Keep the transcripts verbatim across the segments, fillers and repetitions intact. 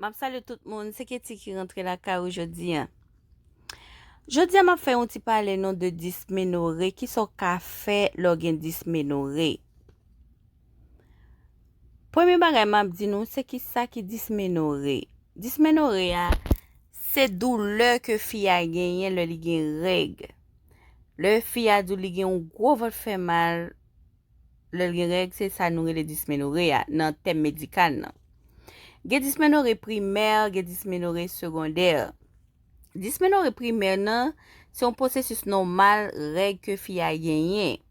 M ap salye tout moun, se Keti ki rantre lakay ou jodi a. Jodi a m ap fè yon ti pale nou de dismenore, kisa w ka fè lè w gen dismenore. Premye bagay m ap di nou se kisa ki dismenore. Dismenore a, se doulè ke fi a genyen lè li gen règ. Lè fi a di w li gen yon gwo vant fè mal, lè l gen règ, se sa nou rele dismenore a nan tèm medikal nan. Gen dismenore primè, gen dismenore segondè. Dismenore primè nan, se yon pwosesis nòmal règ ke fi a genyen,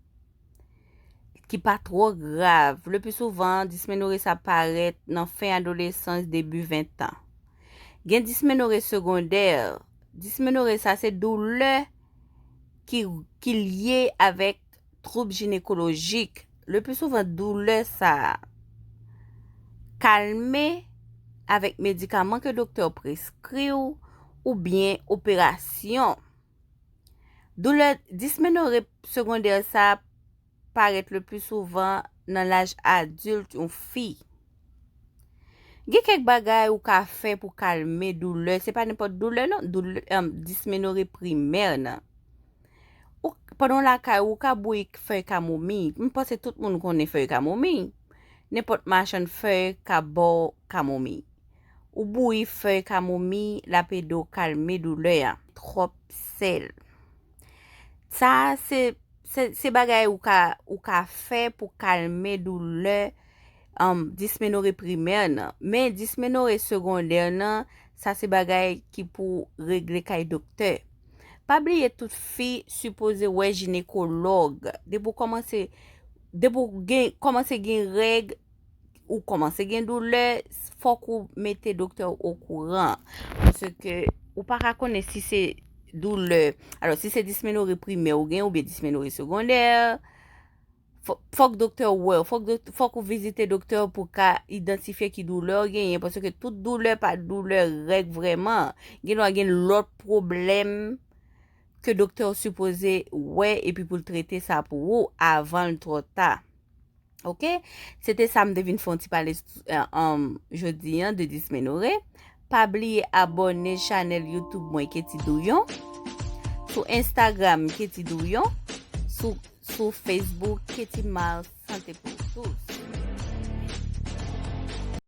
ki pa twò grav. Le pli souvan, dismenore sa parèt nan fen adolesans, debi ventan. Gen dismenore segondè. Dismenore sa se doulè ki, ki lye avèk twoub jinekolojik. Le pli souvan, doulè sa a kalme avèk medikaman ke doktè w preskri w oubyen operasyon. Doulè dismenore segondè sa a parèt le pli souvan nan laj adilt yon fi. Gen kèk bagay ou ka fè pou kalme doulè. Se pa nenpòt doulè non, doulè, em, dismenore primè nan. Ou, pandan w lakay ou, ou ka bouyi fèy kamomi. M panse tout moun konnen fèy kamomi. Nenpòt machann fèy ka ba w kamomi. Ou bouyi fèy kamomi, l ap ede w kalme doulè a. Twòp sèl. Sa a se, se, se bagay ou ka, ou ka fè pou kalme doulè, um, dismenore primè nan. Men dismenore segondè nan, sa se bagay ki pou regle kay doktè. Pa bliye tout fi sipoze wè jinekològ. Depi w kòmanse, depi w gen, kòmanse gen règ, ou kòmanse gen doulè, fòk ou mete doktè w okouran. Paske ou pa ka konnen si se doulè. Alò, si se dismenore primè ou gen oubyen dismenore segondè, fò-, fòk doktè w wè w, fòk dok-, fòk ou vizite doktè w pou ka idantifye ki doulè w genyen, paske tout doulè pa doulè règ vrèman. Gen dwa gen lòt pwoblèm ke doktè w sipoze wè epi pou l trete sa pou ou avan l twò ta. Oke? Se te sa m te vin fè yon ti pale, eh, um, jodi an de dismenore. Pa bliye abòne chanèl YouTube mwen Keti Douyon. Sou Instagram Keti Douyon. Sou, sou Facebook Keti Mal Sante pou tous.